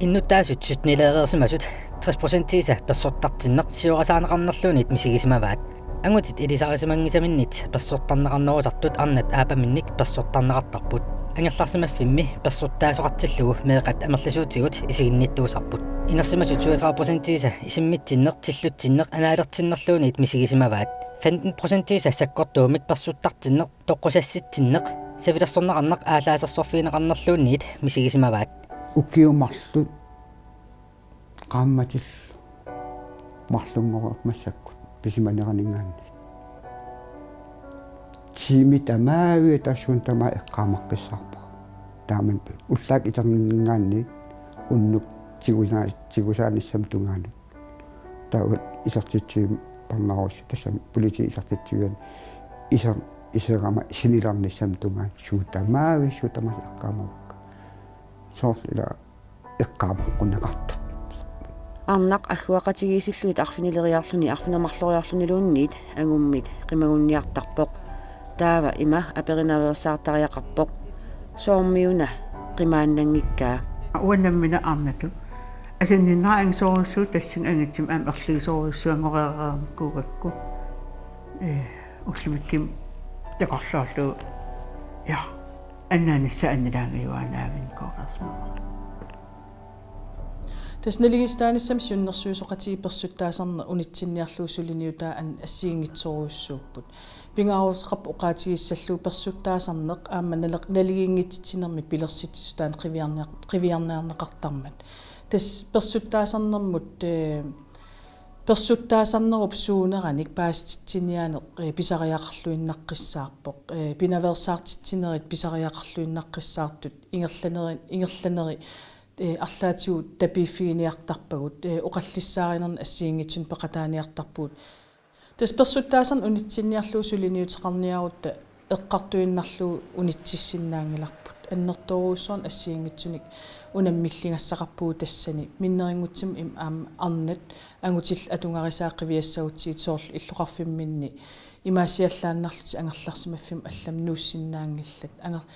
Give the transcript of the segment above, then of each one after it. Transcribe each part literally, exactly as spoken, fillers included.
Innuttaasut syttenileereersimasut tres procentiisa persortartinneq siorasaaneqarnerluunniit misigisimavaat. Angutit ilisarisimanngisaminnit persortarneqarnerusartut arnat aappaminnik persortarneqartarput. Angerlarsimaffimmi persortaasoqartillugu meeqqat amerlasuutigut isiginnittuusarput. Inersimasut syvogtredive procentiisa isimmitsinneq, tillutsinneq anaalertinnerluunniit misigisimavaat. Femten procentiisa sakkortuumik persortartinneq, toqqusassitsinneq, savilersorneqarneq aallaasersorfigineqarnerluunniit misigisimavaat. Ukiut marluk qaammatillu marlunngorneq massakkut pisimaneraninngaanniit. Tiimi tamaaviat tassuuna tamaat eqqaamaqqissaarpara. Taamani ullaakkut iternerninngaanniit unnuk tigusaa-, tigusaanissamut tungaanut. Taava isertitsiviup parnaarussua, tassami politiit isertitsiviani iser-, iserama sinilernissamut tungaanut suut tamaaviat, suut tamaasa eqqaamavakka. Soorlu ila eqqaamaqqunneqartarput. Arnaq agguaqatigiissillugit arfinileriarluni arfineq-marloriarluniluunniit angummit qimagunniartarpoq. Taava ima aperinaveersaartariaqarpoq: Soormiuna qimaannanngikkaa? Uanga nammineq arnatut asanninnerat angisoorujussuuvoq, tassunga angitigut aamma erligisoorujussuanngorerernikuugakku. Ee, ullumikkut takorloorlugu, ja, annaanissaa annilaangajuaannaavinnikuugaarsimavara. Tassa naligiissitaanissamut siunnersuisoqatigiit persuttaasarneq unitsinniarlugu suliniutaa an-, assigiinngitsorujussuupput. Pingaaruteqarpoq oqaatigissallugu persuttaasarneq aamma naleq-, naligiinngitsitsinermi pilersitsisutaaneq qiviarniar-, qiviarniarneqartarmat. Tassa persuttaasarnermut, ee, persuttaasarnerup suuneranik paasititsiniaaneq, ee, pisariaqarluinnaqqissaarpoq. Ee, pinaveersaartitsinerit pisariaqarluinnaqqissaartut ingerlaneri-, ingerlaneri, ee, arlaatigut tapiiffiginiartarpagut, ee, oqallissaarinernik assigiinngitsunik peqataaniartarpugut. Tassa persuttaasarneq unitsinniarlugu suliniuteqarniarutta eqqartuinnarlugu unitsissinnaanngilarput. Annertoorujussuarnik assigiinngitsunik unammilligassaqarpugut tassani. Minnerunngitsumik im-, aamma arnat angutillu atugarisaat qiviassagutsigit, soorlu illoqarfimminni imaasiallaannarlutik angerlarsimaffimmi allamut nuussinnaanngillat. Anger-,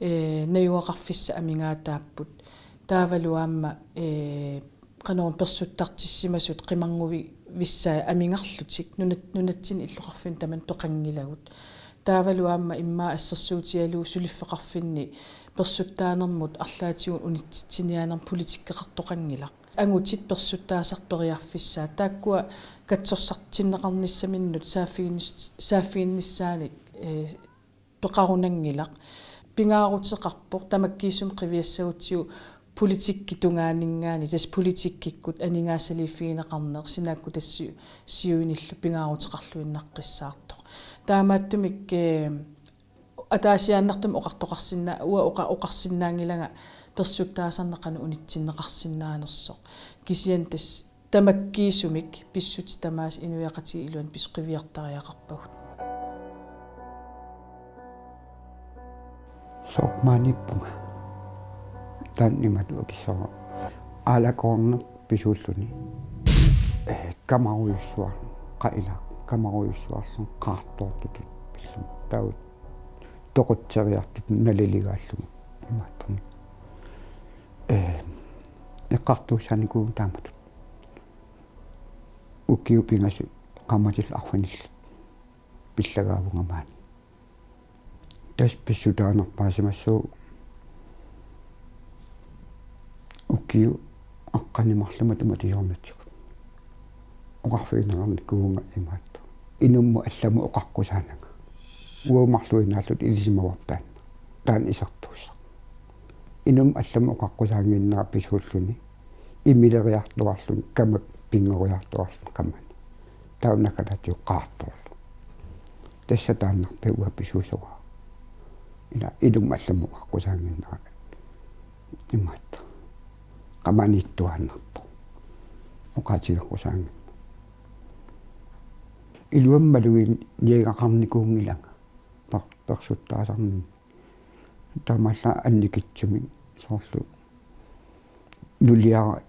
ee, najugaqarfissat amigaataapput. Taavalu aamma, ee, qanormi, persuttartissimasut qimarnguvi-, vissaat amigarlutik nunat-, nunatsinni illoqarfinni tamanna peqanngilagut. Taavalu aamma immaqa assersuutigalugu suliffeqarfinni persuttaanermut arlaatigut unitsitsiniaanermut politikkeqartoqanngilaq. Angutit persuttaasartut periarfissaat taakkua katsorsartinneqarnissaminnut saaffiginnis-, saaffiginnissaanik, ee, peqarunanngilaq. Pingaaruteqarpoq tamakkiisumik qiviassagutsigu politikkip tungaaninngaanniit, tassa politikkikkut aningaasaliiffigineqarneq sinaakkutassi-, siuinillu pingaaruteqarluinnaqqissaartoq. Taamaattumik, ee, ataasiaannartumik oqartoqarsinna-, uanga oqa-, oqarsinnaanngilanga persuttaasarneq qanoq unitsinneqarsinnaanersoq. Kisianni tassa tamakkiisumik pissutsit tamaasa inuiaqatigiit iluanni pis-, qiviartariaqarpagut. Soorlu maaniippunga. Taanna imatut akissavara. Aalakoorneq pisuulluni. Ee, kamarujussuar-, qa-, ila, kamarujussuarlunga qaartoortutut pillunga. Taava toqutseriartutut naliligaallunga imaattornit. Ee, eqqartuussaanikuuvunga taamatut. Ukiut pingasut qaammatillu arfinillit pillagaavunga maani. Tassa pissutaanerpaasimassuuvoq ukiut aqqaneq-marluk matuma tigornatigut. Oqarfigineqarnikuuvunga imaattoq: Inummut allamut oqaqqusaananga. Uagut marluinnaalluta ilisimavarput taanna. Taanna isertuussaq. Inummut allamut oqaqqusaannginnera pisuulluni imileriartuaarluni, kamak pinngoriartuaarluni qamani. Taava naggataatigut qaartoorlunga. Tassa taannarpiaq uanga pisuussavara. Ila inummut allamut oqaqqusaannginnera imaattoq. Qamaniittuaannarpoq. Oqaatigeqqusaannginnera. Iluamik maluginiagaqarnikuunngilanga. Per-, persuttaasarnermi. Taamaallaat annikitsumik soorlu nuliara,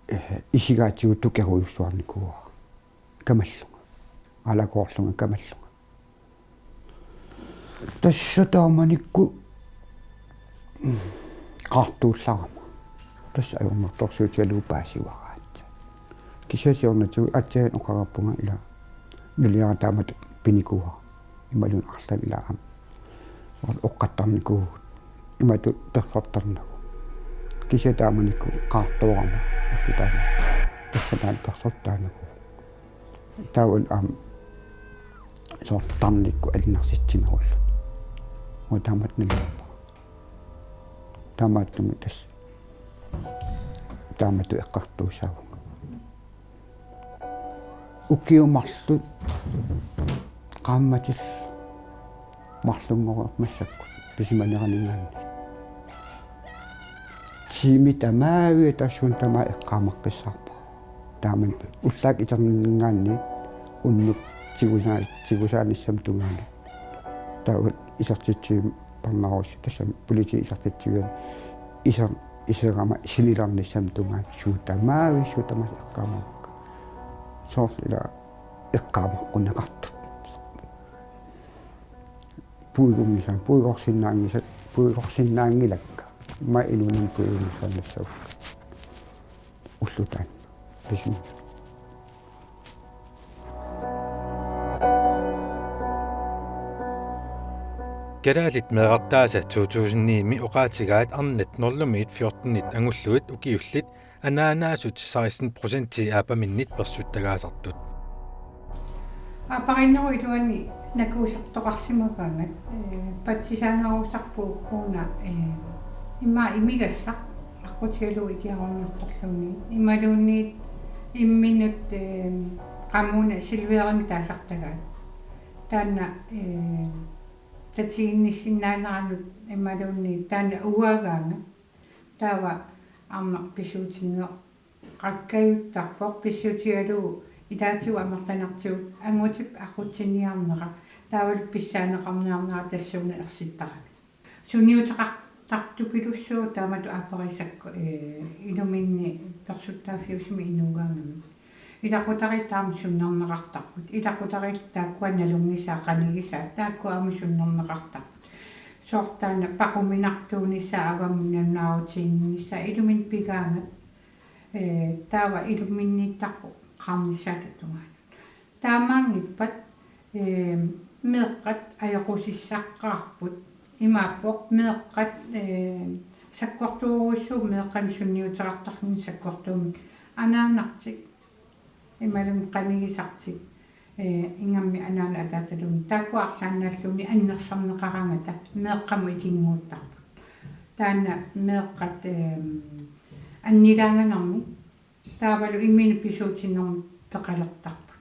ee, isigaatigut tukerujussuarnikuuara. Kamallunga. Aalakoorlunga kamallunga. Tassa taamanikkut, mm, qaartuullarama. Tassa ajornartorsiutigalugu paasivaraat. Kisianni siornatigut aatsaat oqarpunga ila nuliara taamatut pinikuuara. Imaluunniit arlaannik ila aamma oqattarnikuuvugut. Imatut persortarnagu. Kisianni taamanikkut qaartoorama ulloq taanna. Tassa taanna persortarnagu. Taavalu aamma soorlu tarnikkut alinnarsitsinnerulluni. Uanga taamatut nalilerpara. Taamaattumik tassa taamatut eqqartuussaavunga. Ukiut marluk qaammatillu marlunngoreerput massakkut pisimaneraninngaanniit. Tiimit tamaviat tassuuna tamaat eqqaamaqqissaarpara. Taamani ullaakkut iterninninngaanniit unnuk tigusaa-, tigusaanissamut tungaanut. Taava isertitsiviup parnaarusi tassami politiit isertitsiviani iser-, iserama sinilernissamut tungaanut suut tamaviat suut tamaasa eqqaamavakka. Soorlu ila eqqaamaqqunneqartarput. Puigunngisaat, puigorsinnaanngisat, puigorsinnaanngilakka. Aamma inuuninni puigunngisaannassavakka. Ulloq taanna. Pisumi. Kalaallit meerartaasa to tusind ni-mi oqaatigaat arnat nul-miit fjorten-it angullugit ukiullit anaanaasut seksten procentii aappaminnit persuttagaasartut. Aappariinnerup iluani nakuusartoqarsimagaangat, ee, patsisaanerusarpugut una, ee, ima imigassaq aqqutigalugu ikiaroornartorluunniit. Imaluunniit imminut, ee, qamuuna silverimik taasartagaat. Taanna, ee, tatiginnissinnaaneranut imaluunniit taanna uaagaangat. Taava aamma pisuutinneqakkajuttarpoq, pissutigalugu ilaatigut amerlanertigut angutip aqutsiniarnera taavalu pissaaneqarniarnera tassuuna ersittaravit. Sunniuteqartartupilussuuvoq taamatut aapparisakka, ee, iluminni persuttaaffiusumik inuugaangamik. Ilaqutariit taama sunnerneqartarput. Ilaqutariit taakkua nalunngisaat, qanigisaat, taakkua aamma sunnerneqartarput. Soorlu taanna paquminartuunissaa, avammut nalunaarutiginnginnissaa iluminni pigaangat, ee, taava iluminniittarpoq qaarnissaata tungaanut. Taamaanngippat, ee, meeqqat ajoqusiaqqaarput. Imaappoq meeqqat, ee, sakkortoorujussuupput meeqqanik sunniuteqartarluni sakkortuumik anaanartik imaluunniit qanigisartik, ee, ingammik anaanat ataataluunniit. Taakkua arlaannaalluunniit annersarneqaraangata meeqqamut ikinnguuttarput. Taanna meeqqat, ee, annilaanganermik taavalu imminut pisuutinnermik peqalertarput.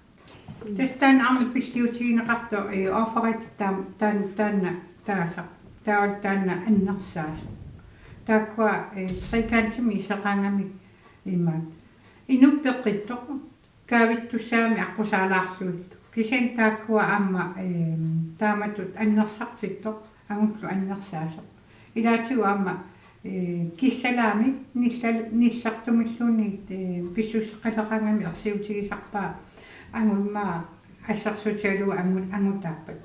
Tassa taanna aamma pilliutigineqartoq, ee, offerit taam-, taan-, taanna taasaq. Taavalu taanna annersaasoq. Taakkua, ee, trekantimik iseraangamik imaat. Inuup peqqittoq kaavittussaagami aqqusaalaarlugit. Kisianni taakkua aamma, ee, taamatut annersartittoq, angullu annersaasoq. Ilaatigut aamma, ee, kissalaamik nillal-, nillertumilluunniit, ee, pissuseqaleraangamik ersiutigisarpaa angut immaqa assersuutigalugu angu-, angutaappat.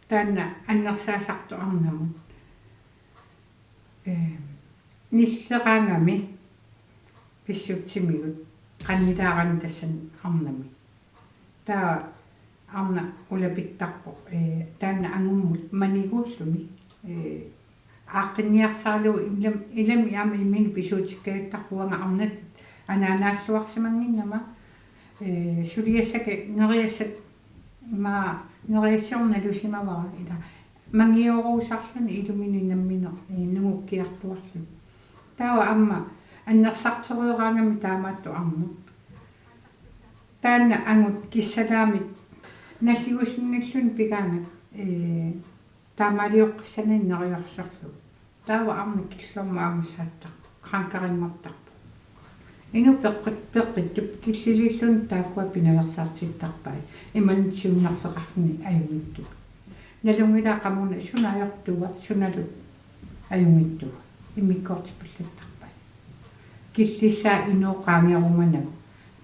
Taanna annersaasartoq arnamut. Ee, nilleraangami pissutsimigit qannilaarami tassani arnami. Taava arnaq ulapittarpoq, ee, taanna angummut maniguulluni, ee, aaqqinniarsaralugu ilam-, ilami aamma imminut pisuutikkaajuttarpoq uanga arnat anaanaalluarsimannginnama, ee, suliassakka neriassat ima neriassiorneq nalusimavara ila mangioruusarluni iluminni nammineq, ee, nungukkiartuarluni. Taava aamma annersartereeraangami taamaattoq arnaq. Taanna angut kissalaamik nalligusunnilluni pigaangat, ee, taamaalioqqissanik neriorsorlugu. Taava arnaq killormut aamma saattarpoq, qankarinngortarpoq. Inuup peqqit-, peqqittup killiliilluni taakkua pinaveersaartittarpai, imaluunniit siunnerfeqarluni ajunngitsugut. Nalunngilara qamuuna suna ajortuua, sunalu ajunngitsuua, immikkoortipallattarpai. Killissaa inuk qaangerumanagu,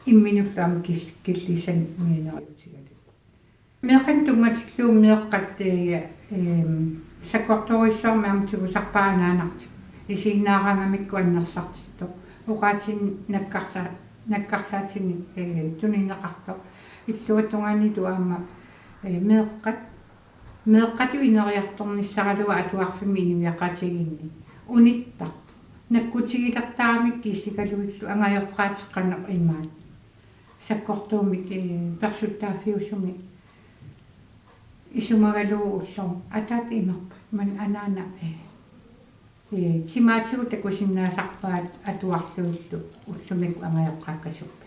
imminullu aamma kis-, killissanik mianerutigalugu. Meeqqanik tunngatillugu meeqqat, ee, eem, sakkortoorujussuarmik aamma tigusarpaat anaanartik. Isiinnaaraangamikku annersartittoq. Oqaatsit nakkarsa-, nakkarsaatinik, eh, tunineqartoq. Illuatungaanilu aamma, eh, meeqqat, meeqqatut ineriartornissaraluaq atuarfimmi inuiaqatigiinni. Unittaq. Nakkutigilertaramik kisikalugillu angajoqqaateqarneq imaat. Sakkortuumik, eh, persuttaaffiusumik isumagalugu ullormut ataata imerpoq, maani anaana, eh, eh, timaatigut takusinnaasarpaat atuarlugillu ullumikkut angajoqqaakkasuppata.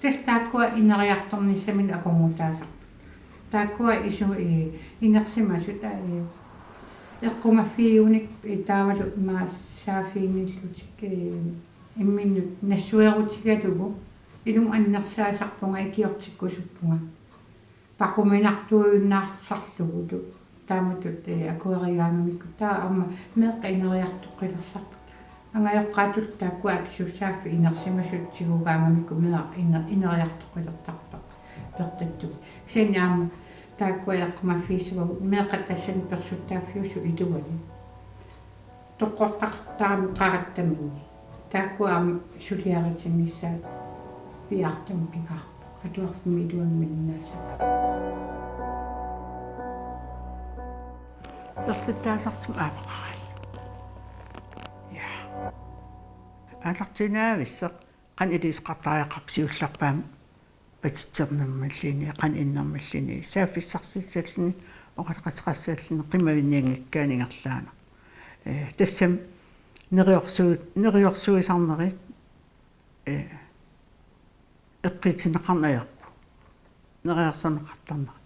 Tassa taakkua ineriartornissaminnik akornutaasarput. Taakkua isu-, eh, inersimasut, eh, eqqumaffiunik, eh, taavalu imaassaaffiginnillutik, eh, imminnut nassuerutigalugu ilumut annersaasarpunga ikiortikkusuppunga. Paquminartuinnarsarlugulu. Taamatut, eh, akuerigaangamikku. Taava aamma meeqqat ineriartoqqilersarput. Angajoqqaatut taakkua akisussaaffik inersimasut tigugaangamikku meeqqat iner-, ineriartoqqilertarput peqqittut. Kisianni aamma taakkua eqqumaffigisavagut meeqqat tassani persuttaaffiusut iluanni. Toqqortaqartarami qarattaminni. Taakkua aamma suliaritinnissaat piaartumik pingaarpoq. Atuarfimmi iluamik annaassavat. Persuttaasartumik aamma qaraat. Ja. Aallartiinnavissoq qanoq iliuuseqartariaqarpa siullerpaamik patitsernermilluunniit, qanoq innermilluunniit, saaffissarsissalluni, oqaloqateqassalluni, qimavinnianngikkaanni ingerlaannaq. Eh, tassami neriorsu-, neriorsuisarnerit, eh, eqqiitinneqarneq ajorput. Neriorsorneqartarnerit.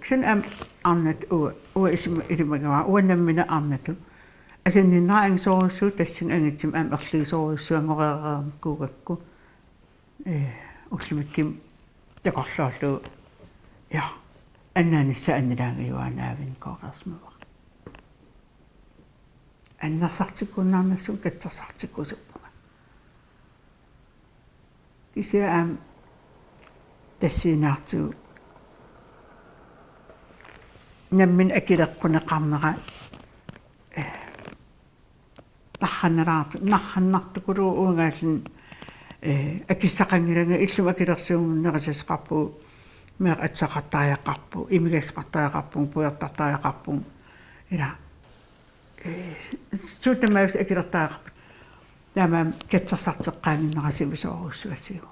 Kisianni aamma arnat uanga, uanga isuma ilimagivara, uanga nammineq arnatut. Asanninnerit angisoorujussuuvoq, tassani angitigut aamma erligisoorujussuanngoreernikuugakku. Eh, ullumikkut takorloorlugu. Ja. Annaanissaa annilaangajuaannaavinnikuugaasmavara. Annersartikkunnaarnissannut katsorsartikkusuppunga. Kisianni aamma tassaniittartigu nammineq akileqquneqarnera, eh, narrannalaartu-, narrannartukuluugaalluni, eh, akissaqanngilanga, illumut akilersuunnerisassaqarpugut, meeqqat atisaqartariaqarput, imigassaqartariaqarpugut, pujortartariaqarpugut. Ila, eh, suut tamaasa akilertariaqarput. Taamaammat katsorsarteqqaannginnera sivisoorujussuassiuk.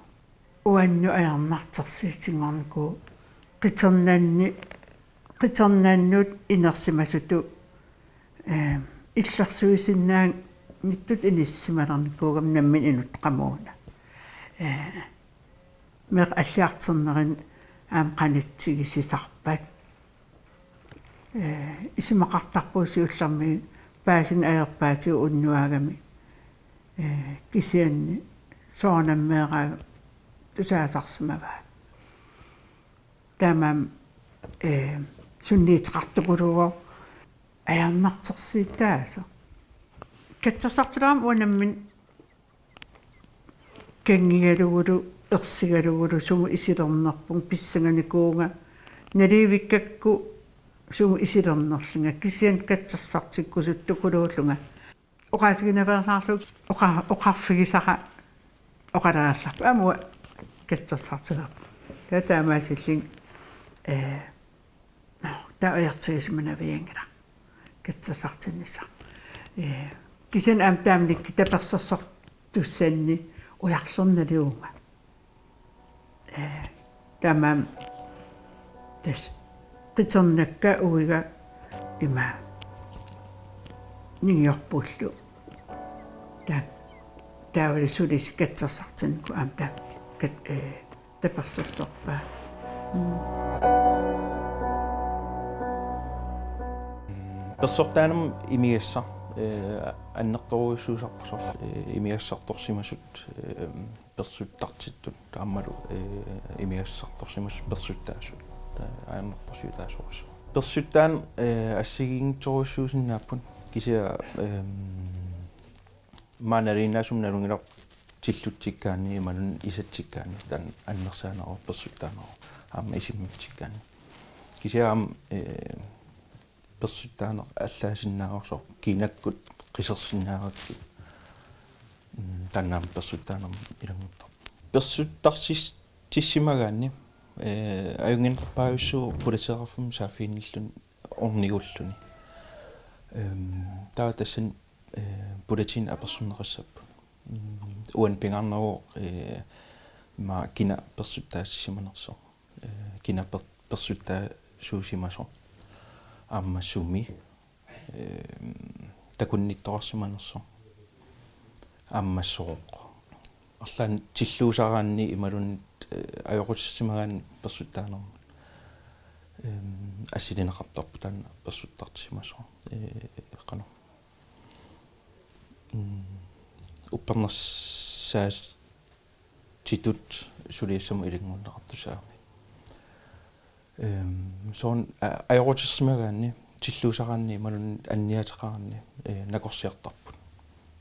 Uannut ajornartorsiutinngornikuuvoq qiternanni-, qiternannut inersimasutut, eh, illersuisinnaanngitsutut inissisimalernikuugama nammineq inuttut qamuuna. Eh, meeqqat alliartornerini aamma qanitsigissisarpat. Eh, isumaqartarpugut siullermik paasineq ajorpaatigut unnuaagami. Eh, kisianni soorunami meeraaga tusaasarsimavaat. Taamaammat, eh, sunniuteqartukuluuvoq ajornartorsiutaasoq. Katsorsartilerama uanga nammineq kanngigalugulu, ersigalugulu, sumut isilernerpunga, pissanganikuuvunga, nalivikkakku sumut isilernerlunga, kisianni katsorsartikkusuttukuluullunga. Oqaatiginaveersaarlugu oqa-, oqarfigisara oqaleriarlarput. Aamma uanga katsorsartilerpunga. Taava taamaasillunga, eh, nå, taava ujartuisimannavianngilaq katsorsartinnissaq. Eh, kisianni aamma taamanikkut tapersersortussanni ujarlernaluunga. Eh, taamaammat tassa qiternakka uiga ima ningiorpullu. Taa-, taavalu sulisut katsorsartinnikuupput aamma taa-, kat-, eh, tapersersorpaa. Mm. Persortaanermut imigassaq, eh, annertoorujussuusarpoq soorlu, eh, imigassartorsimasut, eh, persuttartittut aammalu, eh, imigassartorsimasut persuttaasut, eh, ajornartorsiutaasorissuaq. Persuttaaneq, eh, assigiinngitsorujussuusinnaapput kisianni, ehm, maannalinnaasumik nalunngilarput tillutsikkaanni imaluunniit isatsikkaanni taanna annersaaneruvoq persuttaaneruvoq aamma isimmikkaanni. Kisianni aamma, eh, persuttaaneq allaasinnaavoq soorlu kinakkut qisersinnaavakkit. Mm, taanna aamma persuttaanermi ilannguttarpoq. Persuttarsis-, tissimagaanni, eh, ajunnginnerpaajussuuvoq pulateerarfimmi saaffiginnilluni ornigulluni. Ehm, taava tassani, eh, politiinit apersorneqassapput. Mm, uani pingaarneruvoq, eh, immaqa kina persuttaatissimanersoq. Eh, kina per-, persuttaasuusimasoq. Aamma sumi, eh, takunnittoqarsimanersoq. Aamma sooq. Arlaannik tilluusaraanni imaluunniit, eh, ajoqutissimagaanni persuttaanermut. Ehm, assilineqartarpoq taanna persuttartissimasoq. Eh, qanoq. Mm, uppernarsaatitut suliassamut ilanngunneqartussaammat. Ehm, soorlu a-, ajoqutissimagaanni, tilluusaraanni, imaluunniit anniaateqaraanni, eh, nakorsiartarput.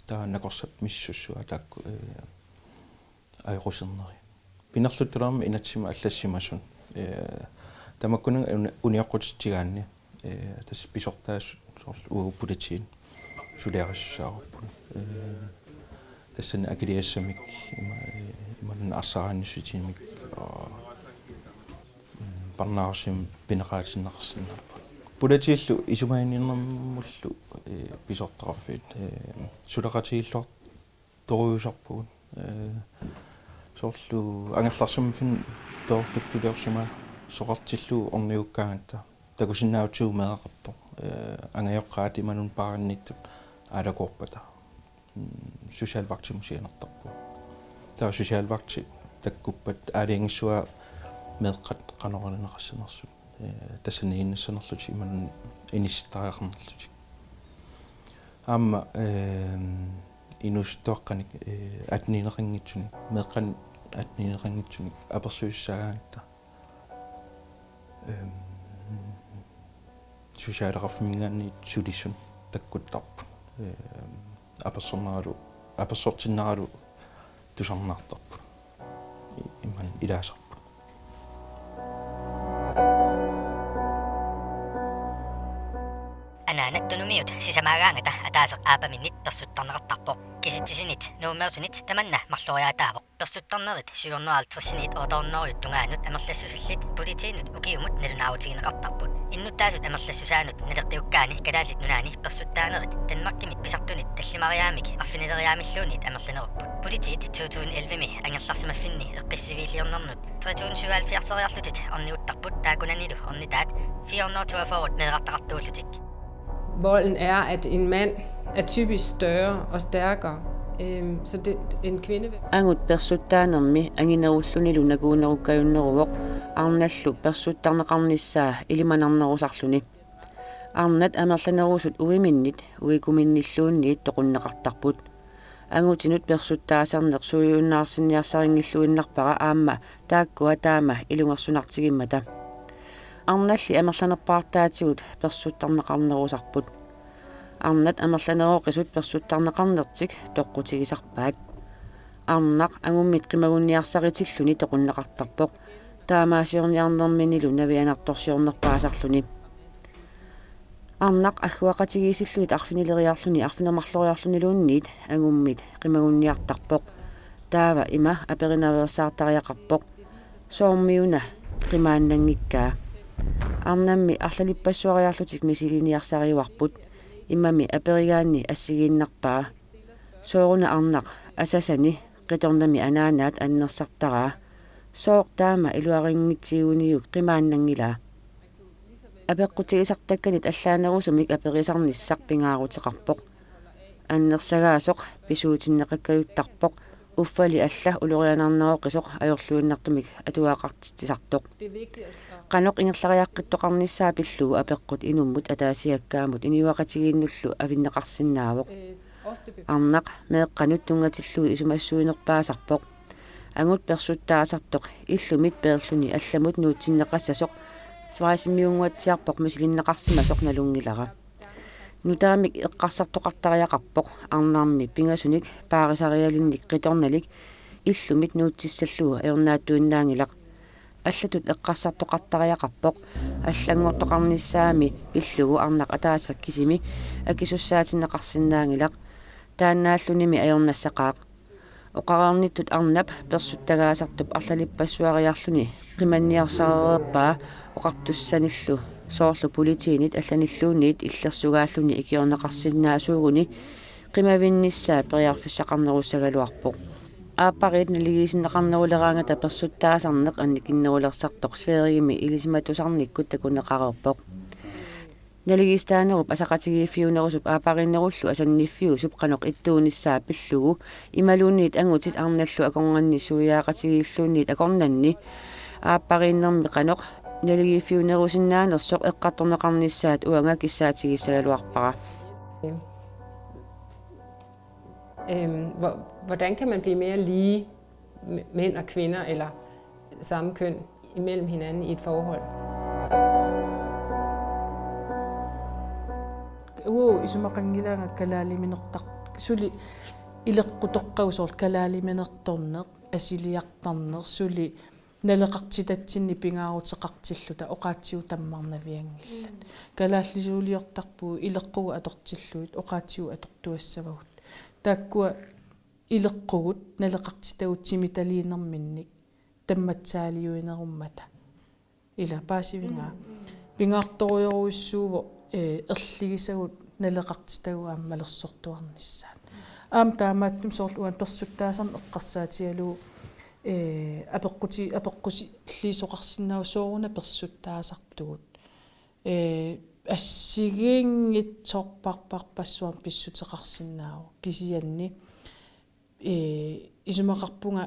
Taava nakorsap misissussua taakku, eh, ajoqusernerit. Pinerluttulerami inatsimmi allassimasut. Eh, tamakkuninnga uni-, unioqqutitsigaanni, eh, tassa pisortaasut soorlu uagut politiinut suliarissussaavarput. Eh, tassani akiligassamik ima, eh, imaluunniit arsaraannissutinik, aa, mm, parnaarussimmik pineqaatinneqarsinnaapput. Politiillu isumaginninnermullu, eh, pisortaqarfiit, eh, suleqatigiilluar- torujussuusarpugut. Eh, soorlu angerlarsimaffinni perorluttuliorsimasoqartillugu ornigukkaangatta takusinnaavutsigu meeraqartoq. Eh, angajoqqaat imaluunniit paarinnittut aalakoorpata. Mm, socialvagtimut sianertarpugut. Taava socialvagti takkuppat aalajangissuaa meeqqat qanoq ilineqassanersut. Eh, tassaniiginnassanerlutik imaluunniit inissittariaqarnerlutik. Aamma, ehm, inuusuttuaqqanik, eh, attenineqanngitsunik, meeqqanik attenineqanngitsunik apersuissaagaangatta. Ehm, socialeqarfimminngaanniit sulisut takkuttarput. Ehm, apersorneralu, apersortinneralu tusarnaartarput. I-, imannak ilaasarput. Anaanat tunumiut sisamaagaangata ataaseq aappaminnit persuttarneqartarpoq. Kisitsisinit Nuummeersunit tamanna marloriaataavoq. Persuttarnerit syv hundrede og halvtredsiniit otte hundrede tungaanut amerlassusillit politiinut ukiumut nalunaarutigineqartarput. Innuttaasut amerlassusaannut naleqqiukkaani Kalaallit Nunaanni persuttaanerit Danmarkimi pisartunit tallimariaammik arfinileriaammilluunniit amerlanerupput. Politiit to tusind elleve-mi angerlarsimaffinni eqqissiviilliornernut tre tusind syvoghalvfjerdseriarlutik orniguttarput, taakkunanilu ornitaat fire hundrede toogfyrre meerartaqartuullutik. Volden er, at en mand er typisk større og stærkere, øhm, så det, en kvinde vil... Angut persuttaanermi anginerullunilu nakuunerukkajunneruvoq, arnallu persuttarneqarnissaa ilimanarnerusarluni. Arnat amerlanerusut uiminnit uikuminnilluunniit toqunneqartarput. Angutinut persuttaasarneq suujunnaarsinniarsarinngiluinnarpara aamma taakkua taama ilungersunartigimmata. Arnalli amerlanerpaartaatigut persuttarneqarnerusarput. Arnat amerlaneroqisut persuttarneqarnertik toqqutigisarpaat. Arnaq angummit qimagunniarsaritilluni toqunneqartarpoq. Taamaasiorniarnerminilu navianartorsiornerpaasarluni. Arnaq agguaqatigiissillugit arfinileriarluni arfineq-marloriarluniluunniit angummit qimagunniartarpoq. Taava ima aperinaveersaartariaqarpoq: Soormiuna qimaannanngikkaa? Arnammi arlalippassuariarlutik misiliniarsariuarput. Imami aperigaanni assigiinnarpaa: Sooruna arnaq asasani qitornami anaanaat annersartaraa? Sooq taama iluarinngitsiguniuk qimaannanngilaa? Apeqqutigisartakkanit allaanerusumik aperisarnissaq pingaaruteqarpoq. Annersagaasoq pisuutinneqakkajuttarpoq, uffali alla ulorianarneroqisoq ajorluinnartumik atugaqartitsisartoq. Qanoq ingerlariaqqittoqarnissaa pillugu apeqqut inummut ataasiakkaamut inuiaqatigiinnullu avinneqarsinnaavoq. Arnaq meeqqanut tunngatillugu isumassuinerpaasarpoq. Angut persuttaasartoq illumit peerluni allamut nuutsinneqassasoq Schweizimiunnguatsiarpoq misilinneqarsimasoq nalunngilara. Nutaamik eqqarsartoqartariaqarpoq, arnarmi pingasunik paarisarialinnik qitornalik illumit nuutsissallugu ajornaattuinnaanngilaq. Allatut eqqarsartoqartariaqarpoq, allanngortoqarnissaami pillugu arnaq ataaseq kisimi akisussaatinneqarsinnaanngilaq, taannaallunimi ajornassaqaaq. Oqareernittut arnap persuttagaasartup arlalippassuariarluni qimanniarsareerpaa oqartussanillu, soorlu politiinit allanilluunniit illersugaalluni ikiorneqarsinnaasuuguni qimavinnissaa periarfissaqarnerussagaluarpoq. Aappariit naligiisinneqarneruleraangata persuttaasarneq annikinnerulersartoq Sverigemi ilisimatusarnikkut takuneqareerpoq. Naligiissitaanerup asaqatigiiffiunerusup aappariinnerullu asanniffiusup qanoq ittuunissaa pillugu imaluunniit angutit arnallu akornanni suiaaqatigiilluunniit akornanni aappariinnermi qanoq naligiiffiunerusinnaanersoq eqqartorneqarnissaat uanga kissaatigissagaluarpara. Øhm, hvor, hvordan kan man blive mere lige m- mænd og kvinder eller samme køn imellem hinanden i et forhold? Uu, isumaqanngilaanga kalaaliminertar-, suli ileqqutoqqagu soorlu kalaaliminertorneq, asiliartarneq, suli naleqartitatsinnik pingaaruteqartilluta oqaatsigut tammarnavianngillat. Kalaallisuuliortarpugut, ileqqugut atortillugit oqaatsigut atortuassavagut. Taakkua ileqqugut naleqartitagut timitaliinerminnik tammatsaaliuinerummata. Ila paasivinga. Pingaartorujorujussuuvoq, eh, erligisagut naleqartitagut aamma malersortuarnissaat. Aamma taamaattumik soorlu uani persuttaasarneq eqqarsaatigalugu, eh, apeqquti-, apeqqutilliisoqarsinnaavoq sooruna persuttaasartugut. Eh, assigiinngitsorparparpassuarnik pissuteqarsinnaavoq. Kisianni, eh, isumaqarpunga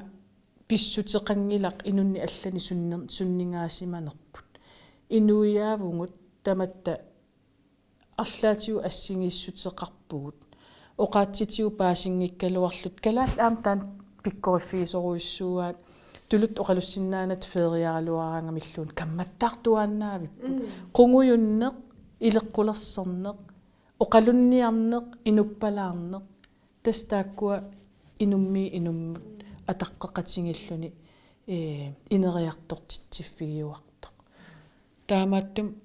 pissuteqanngilaq inunnik allanik sunner-, sunningaasimanerput. Inuiaavugut tamatta arlaatigut assigiissuteqarpugut. Oqaatsitigut paasinngikkaluarluta. Kalaallit aamma taanna pikkoriffigisorujussuuaat, tuluttut oqalussinnaanatik feeriaraluaraangamilluunniit kammattaartuaannaavipput. Qungujunneq, ileqqulersorneq, oqalunniarneq, inuppalaarneq. Tassa taakkua inummiit inummut ataqqeqatigiilluni, eh, ineriartortitsiffigiuartoq. Taamaattumik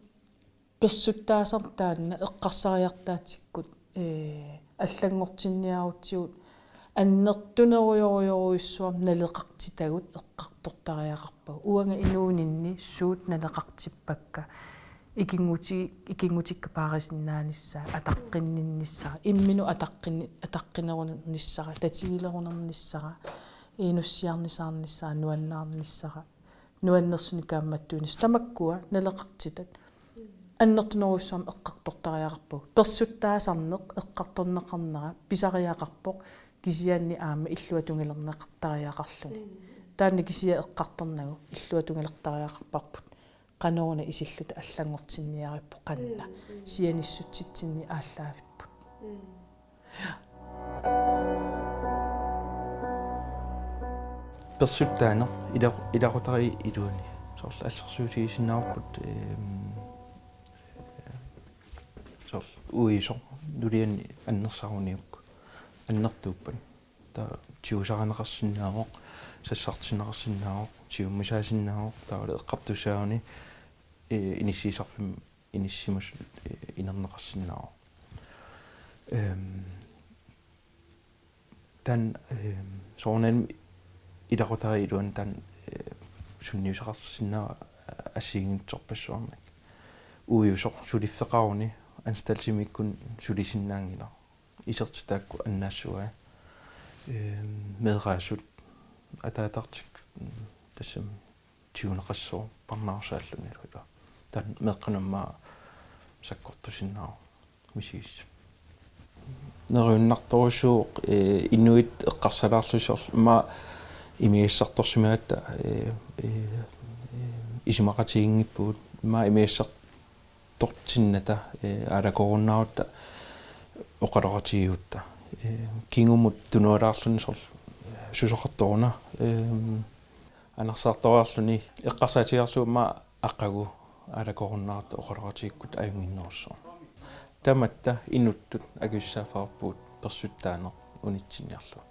persuttaasarneq taanna eqqarsariartaatsikkut, eh, allanngortinniarutsigu annertunerujorujorujussuarmik naleqartitagut eqqartortariaqarpagut. Uanga inuuninni suut naleqartippakka. Ikinnguti-, ikinngutikka paarisinnaanissaat, ataqqinninnissara, imminut ataqqinni-, ataqqinerunernissara, tatigilerunernissara, inussiarnisaarnissara, nuannaarnissara, nuannersunik kaammattuunissaq. Tamakkua naleqartitat annertunerujussuarmik eqqartortariaqarpagut. Persuttaasarneq eqqartorneqarnera pisariaqarpoq, kisianni aamma illuatungiliorneqartariaqarluni. Taanna kisiat eqqartornagu illuatungiliortariaqarparput. Qanoruna isilluta allanngortinniaripput qanna. Sianissutsitsinni aallaavipput. Persuttaaneq ilaq-, ilaqutariit iluani. Soorlu assersuutigisinnaavarput, ehm, soorlu uisoq nulianni annersaruniuk. Annertuuppat. Taava tigusarineqarsinnaavoq, sassartinneqarsinnaavoq, tigummisaasinnaavoq, taavalu eqqartussaaguni, eh, inissiisarfimmi inissimasut, eh, inerneqarsinnaavoq. Ehm, taanna, ehm, soorunami ilaqutariit iluanni taanna, eh, sunniuteqarsinnaavoq assigiinngitsorpassuarnik. Uiusoq suliffeqaruni anstaltimiikkuni sulisinnaanngilaq. Isertitaakku annaassugai. Ehm, meeraasut ataatartik, mm, tassami tiguneqassaaq parnaarusaallunilu. Taanna meeqqanut aamma sakkortusinnaavoq misigissaq. Neriunnartorujussuuvoq, eh, inuit eqqarsalaarlusi soorlu aamma imigassartorsimagatta, eh, eh, eh, isumaqatiginngippugut aamma imigassar- tortinnata, eh, aalakoorunnaarutta oqaloqatigigutta. Eh, kingumut tunualaarluni soorlu, eh, susoqartoruna, eh, anersaartoriarluni eqqarsaatigaarlugu aamma aqagu aalakoorunnaarutta oqaloqatigikkutta ajunnginnerussaaq. Tamatta inuttut akisussaaffeqarpugut persuttaaneq unitsinniarlugu.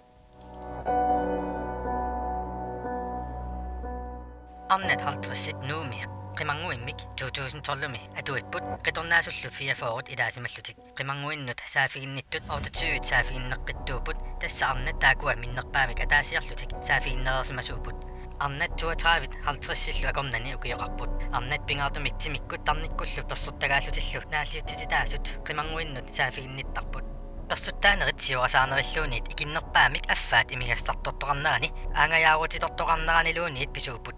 Arnat halvtredsit Nuummi qimannguimmik to tusind tolvimi atuipput, qitornaasullu fireogfyrret ilaasimallutik. Qimannguinnut saaffiginnittut otteogtyvet saaffiginneqqittuupput, tassa arnat taakkua minnerpaamik ataasiarlutik saaffiginnereersimasuupput. Arnat toogtredive halvtredsillu akornanni ukioqarput. Arnat pingaartumik timikkut tarnikkullu persortagaallutillu naalliutsititaasut qimannguinnut saaffiginnittarput. Persuttaanerit siorasaarnerilluunniit ikinnerpaamik affaat imigassartortoqarnerani aangajaaruutitortoqarneraniluunniit pisuupput.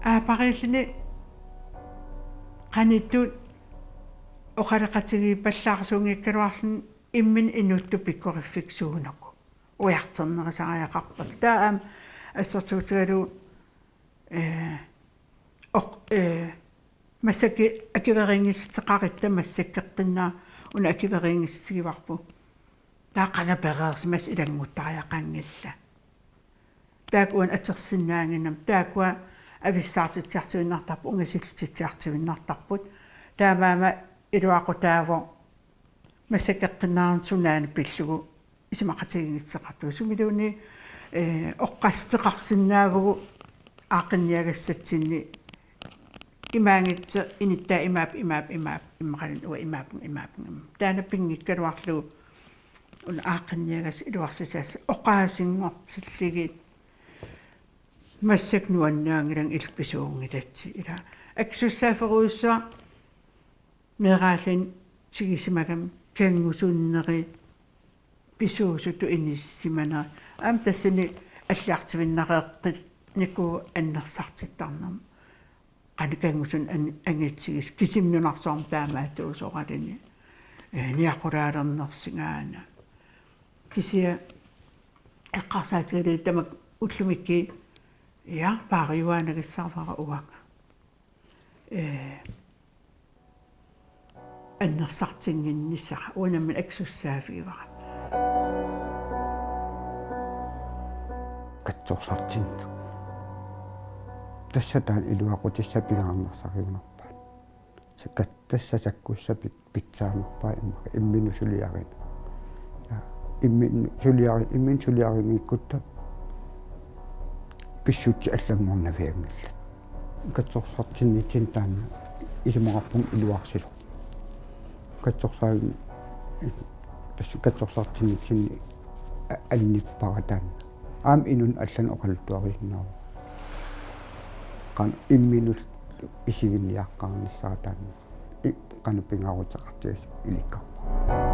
Aappariilluni qanittut oqaloqatigiippallaarsuunngikkaluarluni imminut inuttut pikkoriffiusuunuku. Ujartornerisariaqarpakka. Taava aamma assersuutigalugu, ee, oq-, ee, massakkut akueriinngissuteqaratta massakkeqqinnaaq una akueriinngissuteqarpoq. Taava qanoq pereersimasoq ilannguttariaqanngilaq. Taakku uani atorsinnaannginnami, taakkua avissaartitsiartuinnartarput, ungasillutsitsiartuinnartarput. Taamaammat iluaqutaavoq massakkeqqinnaarneq sunaana pillugu isumaqatigiinngissuteqartugut. Sumiluunniit, ee, oqqaaseqarsinnaavugut aaqqinniagassatsinni imaanngitsoq inuttaa imaappoq, imaappoq, imaappoq, immaqaluunniit uanga imaappunga, imaappunga, imaappunga. Taanna pinngikkaluarlugu una aaqqinniagassaq iluarsisassaq oqaasinngortillugit massakkut nuannaanngilanga, illit pisuunngilatsigit. Ila akisussaaffeerujussuaq meeraalluni tigusimagami kanngusunneri pisuusutut inissisimanera. Aamma tassani alliartuinnareeqqinnikuuvoq annersartittarnermut. Qanoq kanngusunik an-, angitsigisoq, kisimi nunarsuarmi taamaattuusoralugu. Ee, niaqulaalernersugaana. Kisianni eqqarsaatigalugu tamakku ullumikkut, ja, paariuaanagassaarvara uanga. Ee, annersartinnginnissara, uanga nammineq akisussaaffigivara. Katsorsartinneq. Tassa taanna iluaqutissaq pingaarnersaajunarpaat. Sa-, kat-, tassa sakkussaq pit-, pitsaanerpaaq immaqa imminut suliarineq. Ja, imminut suliari-, imminut suliarinngikkutta pissutsit allanngornavianngillat. Katsorsartinnitsinni taanna isumaqarpunga iluarsisoq. Katsorsaavi-, tassa katsorsartinnitsinni a-, annippara taanna. Aamma inunnut allanut oqaluttuarisinnaavara. Qanoq imminut isiginniaqqaarnissara taanna. I-, qanoq pingaaruteqartigisoq ilikkarpara.